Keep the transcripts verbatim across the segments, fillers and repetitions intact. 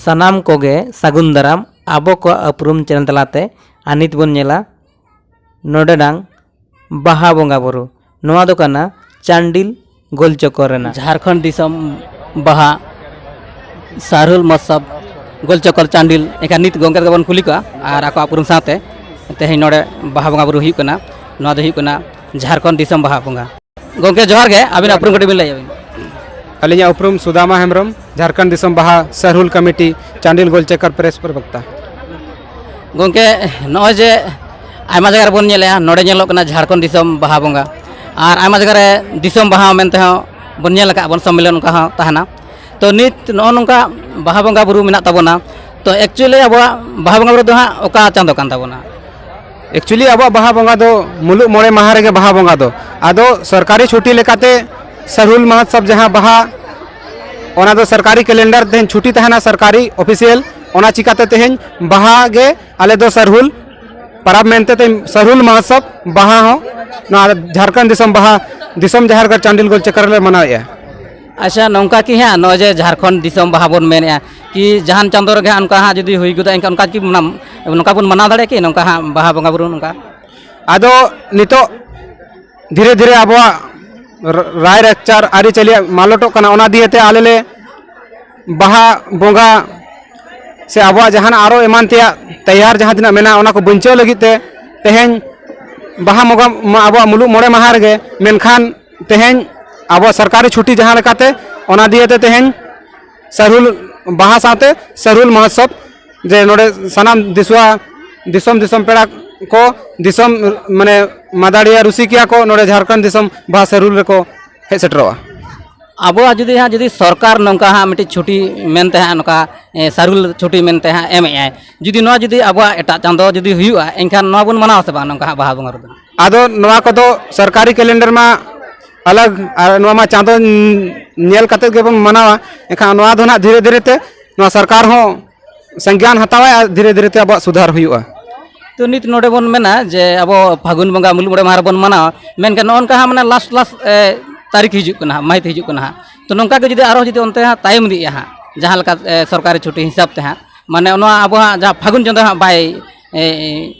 ᱥᱟᱱᱟᱢ ᱠᱚᱜᱮ ᱥᱟᱹᱜᱩᱱ ᱫᱟᱨᱟᱢ ᱟᱵᱚ ᱠᱚᱣᱟᱜ ᱩᱯᱨᱩᱢ ᱪᱮᱱᱮᱞ ᱛᱟᱞᱟᱛᱮ᱾ ᱟᱨ ᱱᱤᱛ ᱵᱚᱱ ᱧᱮᱞᱟ ᱱᱚᱰᱮᱱᱟᱝ ᱵᱟᱦᱟ ᱵᱚᱸᱜᱟ ᱵᱩᱨᱩ᱾ ᱱᱚᱣᱟ ᱫᱚ ᱠᱟᱱᱟ ᱪᱟᱱᱰᱤᱞ ᱜᱳᱞ ᱪᱚᱠᱚᱨ ᱨᱮᱱᱟᱜ᱾ ᱡᱷᱟᱲᱠᱷᱚᱸᱰ ᱫᱤᱥᱚᱢ ᱵᱟᱦᱟ ᱥᱟᱨᱦᱩᱞ ᱢᱚᱦᱳᱛᱥᱚᱵᱽ ᱜᱳᱞ ᱪᱚᱠᱚᱨ ᱪᱟᱱᱰᱤᱞ᱾ ᱮᱱᱠᱷᱟᱱ ᱱᱤᱛ ᱜᱚᱢᱠᱮ ᱛᱟᱠᱚ ᱵᱚᱱ ᱠᱩᱞᱤ ᱠᱚᱣᱟ ᱟᱨ ᱟᱠᱚᱣᱟᱜ ᱩᱯᱨᱩᱢ ᱥᱟᱶᱛᱮ ᱛᱮᱦᱮᱧ ᱱᱚᱰᱮ ᱵᱟᱦᱟ ᱵᱚᱸᱜᱟ ᱵᱩᱨᱩ ᱦᱩᱭᱩᱜ ᱠᱟᱱᱟ᱾ ᱱᱚᱣᱟ ᱫᱚ ᱦᱩᱭᱩᱜ ᱠᱟᱱᱟ ᱡᱷᱟᱲᱠᱷᱚᱸᱰ ᱫᱤᱥᱚᱢ ᱵᱟᱦᱟ ᱵᱚᱸᱜᱟ᱾ ᱜᱚᱢᱠᱮ ᱡᱚᱦᱟᱨ ᱜᱮ, ᱟᱹᱵᱤᱱᱟᱜ ᱩᱯᱨᱩᱢ ᱠᱟᱹᱴᱤᱡ ᱵᱤᱱ ᱞᱟᱹᱭ ᱟᱹᱵᱤᱱ᱾ ᱟᱹᱞᱤᱧᱟᱜ ᱩᱯᱨᱩᱢ ᱥᱩᱫᱟᱢᱟ ᱦᱮᱢᱵᱨᱚᱢ, ᱡᱷᱟᱲᱠᱷᱚᱸᱰ ᱫᱤᱥᱚᱢ ᱵᱟᱦᱟ ᱥᱟᱨᱦᱩᱞ ᱠᱚᱢᱤᱴᱤ, ᱪᱟᱱᱰᱤᱞ ᱜᱳᱞ ᱪᱚᱠᱚᱨ ᱯᱨᱮᱥ ᱯᱨᱚᱵᱚᱠᱛᱟ᱾ ᱜᱚᱢᱠᱮ, ᱱᱚᱜᱼᱚᱭ ᱡᱮ ᱟᱭᱢᱟ ᱡᱟᱭᱜᱟ ᱨᱮᱵᱚᱱ ᱧᱮᱞᱮᱜᱼᱟ, ᱱᱚᱰᱮ ᱧᱮᱞᱚᱜ ᱠᱟᱱᱟ ᱡᱷᱟᱲᱠᱷᱚᱸᱰ ᱫᱤᱥᱚᱢ ᱵᱟᱦᱟ ᱵᱚᱸᱜᱟ, ᱟᱨ ᱟᱭᱢᱟ ᱡᱟᱭᱜᱟ ᱨᱮ ᱫᱤᱥᱚᱢ ᱵᱟᱦᱟ ᱢᱮᱱᱛᱮ ᱦᱚᱸ ᱵᱚᱱ ᱧᱮᱞ ᱟᱠᱟᱫ ᱵᱚᱱ, ᱥᱚᱢᱢᱮᱞᱚᱱ ᱚᱱᱠᱟ ᱦᱚᱸ ᱛᱟᱦᱮᱱᱟ᱾ ᱛᱚ ᱱᱤᱛ ᱱᱚᱜᱼᱚ ᱱᱚᱝᱠᱟ ᱵᱟᱦᱟ ᱵᱚᱸᱜᱟ ᱵᱩᱨᱩ ᱢᱮᱱᱟᱜ ᱛᱟᱵᱚᱱᱟ, ᱛᱚ actually ᱟᱵᱚᱣᱟᱜ ᱵᱟᱦᱟ ᱵᱚᱸᱜᱟ ᱵᱩᱨᱩ ᱫᱚ ᱦᱟᱸᱜ ᱚᱠᱟ ᱪᱟᱸᱫᱳ ᱠᱟᱱ ᱛᱟᱵᱚᱱᱟ? Actually ᱟᱵᱚᱣᱟᱜ ᱵᱟᱦᱟ ᱵᱚᱸᱜᱟ ᱫᱚ ᱢᱩᱞᱩᱜ ᱢᱚᱬᱮ ᱢᱟᱦᱟ ᱨᱮᱜᱮ ᱵᱟᱦᱟ ᱵᱚᱸᱜᱟ ᱫᱚ᱾ ᱟᱫᱚ ᱥᱚᱨᱠᱟᱨᱤ ᱪᱷᱩᱴᱤ ᱞᱮᱠᱟᱛᱮ ᱥᱟᱨᱦᱩᱞ ᱢᱚᱦᱳᱛᱥᱚᱵᱽ ᱡᱟᱦᱟᱸ ᱵᱟᱦᱟ, ᱚᱱᱟ ᱫᱚ ᱥᱚᱨᱠᱟᱨᱤ ᱠᱮᱞᱮᱱᱰᱟᱨ ᱛᱮᱦᱮᱧ ᱪᱷᱩᱴᱤ ᱛᱟᱦᱮᱱᱟ, ᱥᱚᱨᱠᱟᱨᱤ ᱚᱯᱷᱤᱥᱤᱭᱟᱞ᱾ ᱚᱱᱟ ᱪᱤᱠᱟᱹᱛᱮ ᱛᱮᱦᱮᱧ ᱵᱟᱦᱟ ᱜᱮ ᱟᱞᱮ ᱫᱚ ᱥᱟᱨᱦᱩᱞ ᱯᱟᱨᱟᱵᱽ ᱢᱮᱱᱛᱮ ᱛᱮᱦᱮᱧ ᱥᱟᱨᱦᱩᱞ ᱢᱚᱦᱳᱛᱥᱚᱵᱽ ᱵᱟᱦᱟ ᱦᱚᱸ ᱱᱚᱣᱟ ᱡᱷᱟᱲᱠᱷᱚᱸᱰ ᱫᱤᱥᱚᱢ ᱵᱟᱦᱟ ᱫᱤᱥᱚᱢ ᱡᱟᱦᱮᱨ ᱜᱟᱲ ᱪᱟᱱᱰᱤᱞ ᱜᱳᱞ ᱪᱟᱠᱟᱨ ᱨᱮᱞᱮ ᱢᱟᱱᱟᱣᱮᱫᱼᱟ᱾ ᱟᱪᱪᱷᱟ, ᱱᱚᱝᱠᱟ ᱠᱤ ᱦᱟᱸᱜ ᱱᱚᱜᱼᱚᱭ ᱡᱮ ᱡᱷᱟᱲᱠᱷᱚᱸᱰ ᱫᱤᱥᱚᱢ ᱵᱟᱦᱟ ᱵᱚᱱ ᱢᱮᱱᱮᱫᱼᱟ, ᱠᱤ ᱡᱟᱦᱟᱱ ᱪᱟᱸᱫᱳ ᱨᱮᱜᱮ ᱦᱟᱸᱜ ᱱᱚᱝᱠᱟ ᱦᱟᱸᱜ ᱡᱩᱫᱤ ᱦᱩᱭ ᱜᱚᱫᱚᱜᱼᱟ, ᱮᱱᱠᱷᱟᱱ ᱚᱱᱠᱟ ᱠᱤ ᱢᱟᱱᱟᱣ, ᱱᱚᱝᱠᱟ ᱵᱚᱱ ᱢᱟᱱᱟᱣ ᱫᱟᱲᱮᱭᱟᱜᱼᱟ ᱠᱤ ᱱᱚᱝᱠᱟ ᱦᱟᱸᱜ ᱵᱟᱦᱟ ᱵᱚᱸᱜᱟ ᱵᱩᱨᱩ ᱱᱚᱝᱠᱟ? ᱟᱫᱚ ᱱᱤᱛᱚᱜ ᱫᱷᱤᱨᱮ ᱫᱷᱤᱨᱮ ᱟᱵᱚᱣᱟᱜ ᱨ-, ᱨᱟᱭᱨᱟᱠᱪᱟᱨ ᱟᱹᱨᱤᱪᱟᱹᱞᱤ ᱢᱟᱞᱚᱴᱚᱜ ᱠᱟᱱᱟ, ᱚᱱᱟ ᱫᱤᱭᱮᱛᱮ ᱟᱞᱮ ᱞᱮ ᱵᱟᱦᱟ ᱵᱚᱸᱜᱟ ᱥᱮ ᱟᱵᱚᱣᱟᱜ ᱡᱟᱦᱟᱱᱟᱜ ᱟᱨᱚ ᱮᱢᱟᱱ ᱛᱮᱭᱟᱜ ᱛᱮᱭᱟᱨ ᱡᱟᱦᱟᱸ ᱛᱤᱱᱟᱹᱜ ᱢᱮᱱᱟᱜᱼᱟ, ᱚᱱᱟ ᱠᱚ ᱵᱟᱧᱪᱟᱣ ᱞᱟᱹᱜᱤᱫ ᱛᱮ ᱛᱮᱦᱮᱧ ᱵᱟᱦᱟ ᱵᱚᱸᱜᱟ ᱢᱟ ᱟᱵᱚᱣᱟᱜ ᱢᱩᱞᱩᱜ ᱢᱚᱬᱮ ᱢᱟᱦᱟ ᱨᱮᱜᱮ, ᱢᱮᱱᱠᱷᱟᱱ ᱛᱮᱦᱮᱧ ᱟᱵᱚᱣᱟᱜ ᱥᱚᱨᱠᱟᱨᱤ ᱪᱷᱩᱴᱤ ᱡᱟᱦᱟᱸ ᱞᱮᱠᱟᱛᱮ, ᱚᱱᱟ ᱫᱤᱭᱮᱛᱮ ᱛᱮᱦᱮᱧ ᱥᱟᱨᱦᱩᱞ ᱵᱟᱦᱟ ᱥᱟᱶᱛᱮ ᱥᱟᱨᱦᱩᱞ ᱢᱚᱦᱳᱛᱥᱚᱵᱽ ᱡᱮ ᱱᱚᱰᱮ ᱥᱟᱱᱟᱢ ᱫᱤᱥᱣᱟ, ᱫᱤᱥᱚᱢ ᱫᱤᱥᱚᱢ ᱯᱮᱲᱟ ᱠᱚ, ᱫᱤᱥᱚᱢ ᱢᱟᱱᱮ ᱢᱟᱫᱟᱲᱤᱭᱟ ᱨᱩᱥᱤᱠᱤᱭᱟ ᱠᱚ ᱱᱚᱰᱮ ᱡᱷᱟᱲᱠᱷᱚᱸᱰ ᱫᱤᱥᱚᱢ ᱵᱟᱦᱟ ᱥᱟᱨᱦᱩᱞ ᱨᱮᱠᱚ ᱦᱮᱡ ᱥᱮᱴᱮᱨᱚᱜᱼᱟ᱾ ᱟᱵᱚᱣᱟᱜ ᱡᱩᱫᱤ ᱦᱟᱸᱜ ᱡᱩᱫᱤ ᱥᱚᱨᱠᱟᱨ ᱱᱚᱝᱠᱟ ᱦᱟᱸᱜ ᱢᱤᱫᱴᱤᱡ ᱪᱷᱩᱴᱤ ᱢᱮᱱᱛᱮ ᱦᱟᱸᱜ ᱱᱚᱝᱠᱟ, ᱮ, ᱥᱟᱨᱦᱩᱞ ᱪᱷᱩᱴᱤ ᱢᱮᱱᱛᱮ ᱦᱟᱸᱜ ᱮᱢᱮᱜᱼᱟᱭ, ᱡᱩᱫᱤ ᱱᱚᱣᱟ ᱡᱩᱫᱤ ᱟᱵᱚᱣᱟᱜ ᱮᱴᱟᱜ ᱪᱟᱸᱫᱚ ᱡᱩᱫᱤ ᱦᱩᱭᱩᱜᱼᱟ, ᱮᱱᱠᱷᱟᱱ ᱱᱚᱣᱟ ᱵᱚᱱ ᱢᱟᱱᱟᱣᱟ ᱥᱮ ᱵᱟᱝ ᱱᱚᱝᱠᱟ ᱦᱟᱸᱜ ᱵᱟᱦᱟ ᱵᱚᱸᱜᱟ ᱨᱮᱫᱚ? ᱟᱫᱚ ᱱᱚᱣᱟ ᱠᱚᱫᱚ ᱥᱚᱨᱠᱟᱨᱤ ᱠᱮᱞᱮᱱᱰᱟᱨ ᱢᱟ ᱟᱞᱟᱜᱽ, ᱟᱨ ᱱᱚᱣᱟ ᱢᱟ ᱪᱟᱸᱫᱚ ᱧᱮᱞ ᱠᱟᱛᱮ ᱜᱮᱵᱚᱱ ᱢᱟᱱᱟᱣᱟ᱾ ᱮᱱᱠᱷᱟᱱ ᱱᱚᱣᱟ ᱫᱚ ᱱᱟᱦᱟᱜ ᱫᱷᱤᱨᱮ ᱫᱷᱤᱨᱮ ᱛᱮ ᱱᱚᱣᱟ ᱥᱚᱨᱠᱟᱨ ᱦᱚᱸ ᱥᱚᱝᱜᱮᱭᱟᱱ ᱦᱟᱛᱟᱣᱟᱭ ᱟᱨ ᱫᱷᱤᱨᱮ ᱫᱷᱤᱨᱮ ᱛᱮ ᱟᱵᱚᱣᱟᱜ ᱥᱩᱫᱷᱟᱨ ᱦᱩᱭᱩᱜᱼᱟ᱾ ᱛᱚ ᱱᱤᱛ ᱱᱚᱰᱮ ᱵᱚᱱ ᱢᱮᱱᱟ ᱡᱮ ᱟᱵᱚ ᱯᱷᱟᱹᱜᱩᱱ ᱵᱚᱸᱜᱟ ᱢᱩᱞᱩᱜ ᱢᱚᱬᱮ ᱢᱟᱦᱟ ᱨᱮᱵᱚᱱ ᱢᱟᱱᱟᱣᱟ, ᱢᱮᱱᱠᱷᱟᱱ ᱱᱚᱜᱼᱚ ᱱᱚᱝᱠᱟ ᱦᱟᱸᱜ ᱢᱟᱱᱮ ᱞᱟᱥᱴ ᱞᱟᱥᱴ, ᱮ, ᱛᱟᱹᱨᱤᱠᱷ ᱦᱤᱡᱩᱜ ᱠᱟᱱᱟ ᱦᱟᱸᱜ, ᱢᱟᱹᱦᱤᱛ ᱦᱤᱡᱩᱜ ᱠᱟᱱᱟ ᱦᱟᱸᱜ, ᱛᱚ ᱱᱚᱝᱠᱟ ᱜᱮ ᱡᱩᱫᱤ ᱟᱨᱦᱚᱸ ᱡᱩᱫᱤ ᱚᱱᱛᱮ ᱦᱟᱸᱜ ᱛᱟᱭᱚᱢ ᱤᱫᱤᱜᱼᱟ ᱦᱟᱸᱜ, ᱡᱟᱦᱟᱸ ᱞᱮᱠᱟ ᱮ, ᱥᱚᱨᱠᱟᱨᱤ ᱪᱷᱩᱴᱤ ᱦᱤᱥᱟᱹᱵ ᱛᱮ ᱦᱟᱸᱜ, ᱢᱟᱱᱮ ᱱᱚᱣᱟ ᱟᱵᱚᱣᱟᱜ ᱡᱟᱦᱟᱸ ᱯᱷᱟᱹᱜᱩᱱ ᱪᱟᱸᱫᱳ ᱦᱟᱸᱜ ᱵᱟᱭ ᱮ,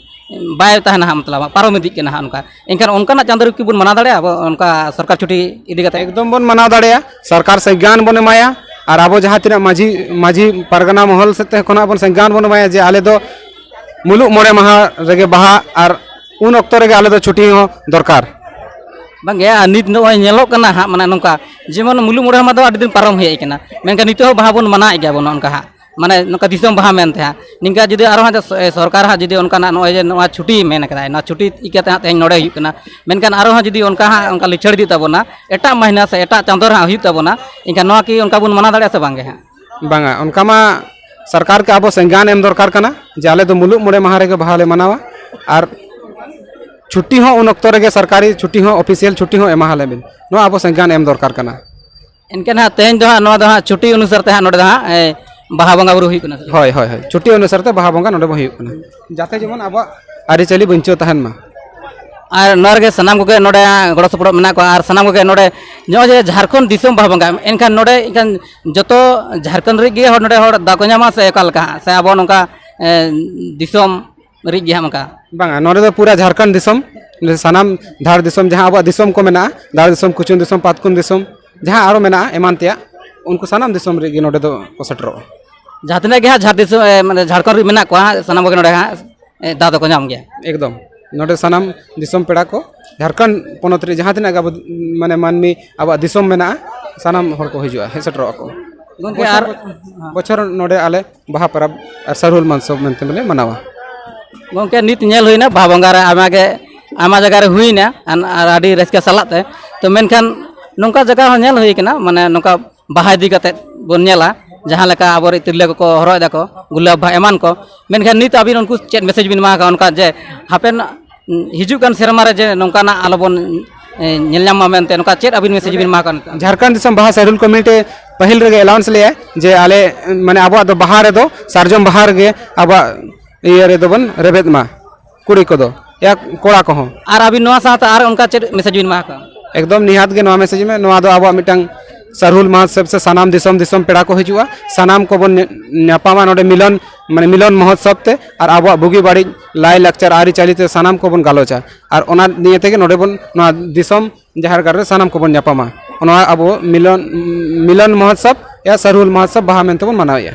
ᱵᱟᱭ ᱛᱟᱦᱮᱱᱟ ᱦᱟᱸᱜ, ᱢᱚᱛᱞᱚᱵ ᱯᱟᱨᱚᱢ ᱤᱫᱤᱜ ᱠᱟᱱᱟ ᱦᱟᱸᱜ ᱚᱱᱠᱟ᱾ ᱮᱱᱠᱷᱟᱱ ᱚᱱᱠᱟᱱᱟᱜ ᱪᱟᱸᱫᱳ ᱨᱮ ᱠᱤ ᱵᱚᱱ ᱢᱟᱱᱟᱣ ᱫᱟᱲᱮᱭᱟᱜᱼᱟ ᱟᱵᱚ ᱚᱱᱠᱟ ᱥᱚᱨᱠᱟᱨ ᱪᱷᱩᱴᱤ ᱤᱫᱤ ᱠᱟᱛᱮ? ᱮᱠᱫᱚᱢ ᱵᱚᱱ ᱢᱟᱱᱟᱣ ᱫᱟᱲᱮᱭᱟᱜᱼᱟ, ᱥᱚᱨᱠᱟᱨ ᱥᱮ ᱜᱟᱱ ᱵᱚᱱ ᱮᱢᱟᱭᱟ᱾ ᱟᱨ ᱟᱵᱚ ᱡᱟᱦᱟᱸ ᱛᱤᱱᱟᱹᱜ ᱢᱟᱹᱡᱷᱤ ᱢᱟᱹᱡᱷᱤ ᱯᱟᱨᱜᱟᱱᱟ ᱢᱚᱦᱚᱞ ᱥᱮᱫ ᱛᱮ ᱠᱷᱚᱱᱟᱜ ᱵᱚᱱ ᱥᱮ ᱜᱟᱱ ᱵᱚᱱ ᱮᱢᱟᱭᱟ ᱡᱮ ᱟᱞᱮ ᱫᱚ ᱢᱩᱞᱩᱜ ᱢᱚᱬᱮ ᱢᱟᱦᱟ ᱨᱮᱜᱮ ᱵᱟᱦᱟ, ᱟᱨ ᱩᱱ ᱚᱠᱛᱚ ᱨᱮᱜᱮ ᱟᱞᱮ ᱫᱚ ᱪᱷᱩᱴᱤ ᱦᱚᱸ ᱫᱚᱨᱠᱟᱨ᱾ ᱵᱟᱝᱜᱮ, ᱟᱨ ᱱᱤᱛ ᱱᱚᱜᱼᱚᱭ ᱧᱮᱞᱚᱜ ᱠᱟᱱᱟ ᱦᱟᱸᱜ, ᱢᱟᱱᱮ ᱱᱚᱝᱠᱟ ᱡᱮᱢᱚᱱ ᱢᱩᱞᱩᱜ ᱢᱚᱬᱮ ᱢᱟᱦᱟ ᱫᱚ ᱟᱹᱰᱤ ᱫᱤᱱ ᱯᱟᱨᱚᱢ ᱦᱮᱡ ᱟᱠᱟᱱᱟ, ᱢᱮᱱᱠᱷᱟᱱ ᱱᱤᱛᱚᱜ ᱦᱚᱸ ᱵᱟᱦᱟ ᱵᱚᱱ ᱢᱟᱱᱟᱣᱮᱫ ᱜᱮᱭᱟ ᱵᱚᱱ ᱱᱚᱜᱼᱚ ᱱᱚᱝᱠᱟ ᱦᱟᱸᱜ, ᱢᱟᱱᱮ ᱱᱚᱝᱠᱟ ᱫᱤᱥᱚᱢ ᱵᱟᱦᱟ ᱢᱮᱱᱛᱮ ᱦᱟᱸᱜ᱾ ᱱᱤᱝᱠᱟ ᱡᱩᱫᱤ ᱟᱨᱚ ᱦᱟᱸᱜ ᱥᱚᱨᱠᱟᱨ ᱦᱟᱸᱜ ᱡᱩᱫᱤ ᱚᱱᱠᱟᱱᱟᱜ ᱱᱚᱜᱼᱚᱭ ᱡᱮ ᱱᱚᱣᱟ ᱪᱷᱩᱴᱤ ᱢᱮᱱ ᱠᱟᱫᱟᱭ, ᱱᱚᱣᱟ ᱪᱷᱩᱴᱤ ᱤᱫᱤ ᱠᱟᱛᱮ ᱦᱟᱸᱜ ᱛᱮᱦᱮᱧ ᱱᱚᱰᱮ ᱦᱩᱭᱩᱜ ᱠᱟᱱᱟ, ᱢᱮᱱᱠᱷᱟᱱ ᱟᱨᱚ ᱦᱟᱸᱜ ᱡᱩᱫᱤ ᱚᱱᱠᱟ ᱦᱟᱸᱜ ᱚᱱᱠᱟ ᱞᱤᱪᱟᱹᱲ ᱤᱫᱤᱜ ᱛᱟᱵᱚᱱᱟ, ᱮᱴᱟᱜ ᱢᱟᱹᱦᱱᱟᱹ ᱥᱮ ᱮᱴᱟᱜ ᱪᱟᱸᱫᱳ ᱨᱮ ᱦᱟᱸᱜ ᱦᱩᱭᱩᱜ ᱛᱟᱵᱚᱱᱟ, ᱮᱱᱠᱷᱟᱱ ᱱᱚᱣᱟ ᱠᱤ ᱚᱱᱠᱟ ᱵᱚᱱ ᱢᱟᱱᱟᱣ ᱫᱟᱲᱮᱭᱟᱜᱼᱟ ᱥᱮ ᱵᱟᱝᱜᱮ ᱦᱟᱸᱜ? ᱵᱟᱝᱟ, ᱚᱱᱠᱟ ᱢᱟ ᱥᱚᱨᱠᱟᱨ ᱜᱮ ᱟᱵᱚ ᱥᱮᱸᱜᱟᱱ ᱮᱢ ᱫᱚᱨᱠᱟᱨ ᱠᱟᱱᱟ ᱡᱮ ᱟᱞᱮ ᱫᱚ ᱢᱩᱞᱩᱜ ᱢᱚᱬᱮ ᱢᱟᱦᱟ ᱨᱮᱜᱮ ᱵᱟᱦᱟ ᱞᱮ ᱢᱟᱱᱟᱣᱟ, ᱟᱨ ᱪᱷᱩᱴᱤ ᱦᱚᱸ ᱩᱱ ᱚᱠᱛᱚ ᱨᱮᱜᱮ ᱥᱚᱨᱠᱟᱨᱤ ᱪᱷᱩᱴᱤ ᱦᱚᱸ, ᱚᱯᱷᱤᱥᱤᱭᱟᱞ ᱪᱷᱩᱴᱤ ᱦᱚᱸ ᱮᱢᱟ ᱞᱮ ᱵᱤᱱ᱾ ᱱᱚᱣᱟ ᱟᱵᱚ ᱥᱮᱸᱜᱟᱱ ᱮᱢ ᱫᱚᱨᱠᱟᱨ ᱠᱟᱱᱟ᱾ ᱮᱱᱠᱷᱟᱱ ᱦᱟᱸᱜ ᱛᱮᱦᱮᱧ ᱫᱚ ᱦᱟᱸᱜ ᱱᱚᱣᱟ ᱫᱚ ᱦᱟᱸᱜ ᱪᱷᱩᱴᱤ ᱚᱱᱩᱥᱟᱨ ᱛᱮ ᱦᱟᱸᱜ ᱱᱚᱰᱮ ᱫᱚ ᱦᱟᱸᱜ ᱮ, ᱵᱟᱦᱟ ᱵᱚᱸᱜᱟ ᱵᱩᱨᱩ ᱦᱩᱭᱩᱜ ᱠᱟᱱᱟ ᱥᱮ? ᱦᱳᱭ, ᱦᱳᱭ, ᱦᱳᱭ, ᱪᱷᱩᱴᱤ ᱚᱱᱩᱥᱟᱨ ᱛᱮ ᱵᱟᱦᱟ ᱵᱚᱸᱜᱟ ᱱᱚᱰᱮ ᱵᱚᱱ ᱦᱩᱭᱩᱜ ᱠᱟᱱᱟ, ᱡᱟᱛᱮ ᱡᱮᱢᱚᱱ ᱟᱵᱚᱣᱟᱜ ᱟᱹᱨᱤᱪᱟᱹᱞᱤ ᱵᱟᱧᱪᱟᱣ ᱛᱟᱦᱮᱱ ᱢᱟ᱾ ᱟᱨ ᱱᱚᱣᱟ ᱨᱮᱜᱮ ᱥᱟᱱᱟᱢ ᱠᱚᱜᱮ ᱱᱚᱰᱮ ᱜᱚᱲᱚ ᱥᱚᱯᱚᱦᱚᱫ ᱢᱮᱱᱟᱜ ᱠᱚᱣᱟ ᱟᱨ ᱥᱟᱱᱟᱢ ᱠᱚᱜᱮ ᱱᱚᱰᱮ ᱱᱚᱜᱼᱚᱭ ᱡᱮ ᱡᱷᱟᱲᱠᱷᱚᱸᱰ ᱫᱤᱥᱚᱢ ᱵᱟᱦᱟ ᱵᱚᱸᱜᱟ, ᱮᱱᱠᱷᱟᱱ ᱱᱚᱰᱮ ᱮᱱᱠᱷᱟᱱ ᱡᱚᱛᱚ ᱡᱷᱟᱲᱠᱷᱚᱸᱰ ᱨᱤᱱ ᱜᱮ ᱦᱚᱲ ᱱᱚᱰᱮ ᱦᱚᱲ ᱫᱟᱣ ᱠᱚ ᱧᱟᱢᱟ ᱥᱮ ᱚᱠᱟ ᱞᱮᱠᱟ ᱦᱟᱸᱜ? ᱥᱮ ᱟᱵᱚ ᱱᱚᱝᱠᱟ ᱮ, ᱫᱤᱥᱚᱢ ᱨᱤᱡ ᱜᱮ ᱦᱟᱸᱜ ᱚᱱᱠᱟ? ᱵᱟᱝᱟ, ᱱᱚᱰᱮ ᱫᱚ ᱯᱩᱨᱟᱹ ᱡᱷᱟᱲᱠᱷᱚᱸᱰ ᱫᱤᱥᱚᱢ, ᱥᱟᱱᱟᱢ ᱫᱷᱟᱲ ᱫᱤᱥᱚᱢ, ᱡᱟᱦᱟᱸ ᱟᱵᱚᱣᱟᱜ ᱫᱤᱥᱚᱢ ᱠᱚ ᱢᱮᱱᱟᱜᱼᱟ, ᱫᱷᱟᱲ ᱫᱤᱥᱚᱢ, ᱠᱩᱪᱩᱝ ᱫᱤᱥᱚᱢ, ᱯᱟᱛᱠᱩᱢ ᱫᱤᱥᱚᱢ, ᱡᱟᱦᱟᱸ ᱟᱨᱚ ᱢᱮᱱᱟᱜᱼᱟ ᱮᱢᱟᱱ ᱛᱮᱭᱟᱜ, ᱩᱱᱠᱩ ᱥᱟᱱᱟᱢ ᱫᱤᱥᱚᱢ ᱨᱤᱡ ᱜᱮ ᱱᱚᱰᱮ ᱫᱚ ᱠᱚ ᱥᱮᱴᱮᱨᱚᱜᱼᱟ᱾ ᱡᱟᱦᱟᱸ ᱛᱤᱱᱟᱹᱜ ᱜᱮ ᱦᱟᱸᱜ ᱡᱷᱟᱲ ᱫᱤᱥᱚᱢ, ᱮ, ᱢᱟᱱᱮ ᱡᱷᱟᱲᱠᱷᱚᱸᱰ ᱨᱮ ᱢᱮᱱᱟᱜ ᱠᱚᱣᱟ ᱦᱟᱸᱜ, ᱥᱟᱱᱟᱢ ᱠᱚᱜᱮ ᱱᱚᱰᱮ ᱦᱟᱸᱜ, ᱮ, ᱫᱟᱣ ᱫᱚᱠᱚ ᱧᱟᱢ ᱜᱮᱭᱟ᱾ ᱮᱠᱫᱚᱢ, ᱱᱚᱰᱮ ᱥᱟᱱᱟᱢ ᱫᱤᱥᱚᱢ ᱯᱮᱲᱟ ᱠᱚ, ᱡᱷᱟᱲᱠᱷᱚᱸᱰ ᱯᱚᱱᱚᱛ ᱨᱮ ᱡᱟᱦᱟᱸ ᱛᱤᱱᱟᱹᱜ ᱜᱮ ᱟᱵᱚ, ᱢᱟᱱᱮ, ᱢᱟᱹᱱᱢᱤ ᱟᱵᱚᱣᱟᱜ ᱫᱤᱥᱚᱢ ᱢᱮᱱᱟᱜᱼᱟ, ᱥᱟᱱᱟᱢ ᱦᱚᱲ ᱠᱚ ᱦᱤᱡᱩᱜᱼᱟ, ᱦᱮᱡ ᱥᱮᱴᱮᱨᱚᱜᱼᱟ ᱠᱚ᱾ ᱜᱚᱢᱠᱮ, ᱵᱚᱪᱷᱚᱨ, ᱟᱨ ᱵᱚᱪᱷᱚᱨ ᱱᱚᱰᱮ ᱟᱞᱮ ᱵᱟᱦᱟ ᱯᱚᱨᱚᱵᱽ ᱟᱨ ᱥᱟᱨᱦᱩᱞ ᱢᱟᱱᱥᱚᱵ ᱢᱮᱱᱛᱮ ᱵᱚᱞᱮ ᱢᱟᱱᱟᱣᱟ᱾ ᱜᱚᱢᱠᱮ, ᱱᱤᱛ ᱧᱮᱞ ᱦᱩᱭᱱᱟ ᱵᱟᱦᱟ ᱵᱚᱸᱜᱟ ᱨᱮ ᱟᱭᱢᱟ ᱜᱮ, ᱟᱭᱢᱟ ᱡᱟᱭᱜᱟ ᱨᱮ ᱦᱩᱭᱱᱟ, ᱟᱨ, ᱟᱨ ᱟᱹᱰᱤ ᱨᱟᱹᱥᱠᱟᱹ ᱥᱟᱞᱟᱜ ᱛᱮ᱾ ᱛᱚ ᱢᱮᱱᱠᱷᱟᱱ ᱱᱚᱝᱠᱟ ᱡᱟᱭᱜᱟ ᱦᱚᱸ ᱧᱮᱞ ᱦᱩᱭ ᱠᱟᱱᱟ, ᱢᱟᱱᱮ ᱱᱚᱝᱠᱟ ᱵᱟᱦᱟ ᱤᱫᱤ ᱠᱟᱛᱮᱫ ᱵᱚᱱ ᱧᱮᱞᱟ, ᱡᱟᱦᱟᱸ ᱞᱮᱠᱟ ᱟᱵᱚᱨᱮᱱ ᱛᱤᱨᱞᱟᱹ ᱠᱚᱠᱚ ᱦᱚᱨᱚᱜ ᱮᱫᱟ ᱠᱚ ᱜᱩᱞᱟᱹᱵ ᱵᱟᱦᱟ ᱮᱢᱟᱱ ᱠᱚ, ᱢᱮᱱᱠᱷᱟᱱ ᱱᱤᱛ ᱟᱹᱵᱤᱱ ᱩᱱᱠᱩ ᱪᱮᱫ ᱢᱮᱥᱮᱡᱽ ᱵᱤᱱ ᱮᱢᱟ ᱠᱚᱣᱟ ᱚᱱᱠᱟ ᱡᱮ ᱦᱟᱯᱮᱱ ᱦᱤᱡᱩᱜ ᱠᱟᱱ ᱥᱮᱨᱢᱟ ᱨᱮ ᱡᱮ ᱱᱚᱝᱠᱟᱱᱟᱜ ᱟᱞᱚᱵᱚᱱ, ᱮ, ᱧᱮᱞ ᱧᱟᱢ ᱢᱟ ᱢᱮᱱᱛᱮ, ᱱᱚᱝᱠᱟ ᱪᱮᱫ ᱟᱹᱵᱤᱱ ᱢᱮᱥᱮᱡᱽ ᱵᱤᱱ ᱮᱢᱟ ᱠᱚᱣᱟ ᱱᱤᱛᱚᱜ? ᱡᱷᱟᱲᱠᱷᱚᱸᱰ ᱫᱤᱥᱚᱢ ᱵᱟᱦᱟ ᱥᱟᱨᱦᱩᱞ ᱠᱚᱢᱤᱴᱤ ᱯᱟᱹᱦᱤᱞ ᱨᱮᱜᱮ ᱮᱞᱟᱣᱩᱱᱥ ᱞᱮᱜᱼᱟᱭ ᱡᱮ ᱟᱞᱮ, ᱢᱟᱱᱮ, ᱟᱵᱚᱣᱟᱜ ᱫᱚ ᱵᱟᱦᱟ ᱨᱮᱫᱚ ᱥᱟᱨᱡᱚᱢ ᱵᱟᱦᱟ ᱨᱮᱜᱮ ᱟᱵᱚᱣᱟᱜ ᱤᱭᱟᱹ ᱨᱮᱫᱚ ᱵᱚᱱ ᱨᱮᱵᱮᱫ ᱢᱟ, ᱠᱩᱲᱤ ᱠᱚᱫᱚ, ᱭᱟ ᱠᱚᱲᱟ ᱠᱚᱦᱚᱸ᱾ ᱟᱨ ᱟᱹᱵᱤᱱ ᱱᱚᱣᱟ ᱥᱟᱶᱛᱮ ᱟᱨ ᱚᱱᱠᱟ ᱪᱮᱫ ᱢᱮᱥᱮᱡᱽ ᱵᱤᱱ ᱮᱢᱟ ᱠᱚᱣᱟ? ᱮᱠᱫᱚᱢ ᱱᱤᱦᱟᱹᱛ ᱜᱮ ᱱᱚᱣᱟ ᱢᱮᱥᱮᱡᱽ ᱢᱮ, ᱱᱚᱣᱟ ᱫᱚ ᱟᱵᱚᱣᱟᱜ ᱢᱤᱫᱴᱟᱝ ᱥᱟᱨᱦᱩᱞ ᱢᱚᱦᱳᱛᱥᱚᱵ ᱥᱮ ᱥᱟᱱᱟᱢ ᱫᱤᱥᱚᱢ ᱫᱤᱥᱚᱢ ᱯᱮᱲᱟ ᱠᱚ ᱦᱤᱡᱩᱜᱼᱟ᱾ ᱥᱟᱱᱟᱢ ᱠᱚᱵᱚᱱ ᱧᱟ-, ᱧᱟᱯᱟᱢᱟ ᱱᱚᱰᱮ ᱢᱤᱞᱚᱱ, ᱢᱟᱱᱮ ᱢᱤᱞᱚᱱ ᱢᱚᱦᱳᱛᱥᱚᱵ ᱛᱮ, ᱟᱨ ᱟᱵᱚᱣᱟᱜ ᱵᱩᱜᱤ ᱵᱟᱹᱲᱤᱡ ᱞᱟᱭ ᱞᱟᱠᱪᱟᱨ ᱟᱹᱨᱤᱪᱟᱹᱞᱤ ᱛᱮ ᱥᱟᱱᱟᱢ ᱠᱚᱵᱚᱱ ᱜᱟᱞᱚᱪᱟ᱾ ᱟᱨ ᱚᱱᱟ ᱱᱤᱭᱮ ᱛᱮᱜᱮ ᱱᱚᱰᱮ ᱵᱚᱱ, ᱱᱚᱣᱟ ᱫᱤᱥᱚᱢ ᱡᱟᱦᱮᱨ ᱜᱟᱲ ᱨᱮ ᱥᱟᱱᱟᱢ ᱠᱚᱵᱚᱱ ᱧᱟᱯᱟᱢᱟ᱾ ᱱᱚᱣᱟ ᱟᱵᱚ ᱢᱤᱞᱚᱱ, ᱢᱤᱞᱚᱱ ᱢᱚᱦᱳᱛᱥᱚᱵ ᱭᱟ ᱥᱟᱨᱦᱩᱞ ᱢᱚᱦᱳᱛᱥᱚᱵ ᱵᱟᱦᱟ ᱢᱮᱱᱛᱮ ᱵᱚᱱ ᱢᱟᱱᱟᱣᱮᱫᱼᱟ᱾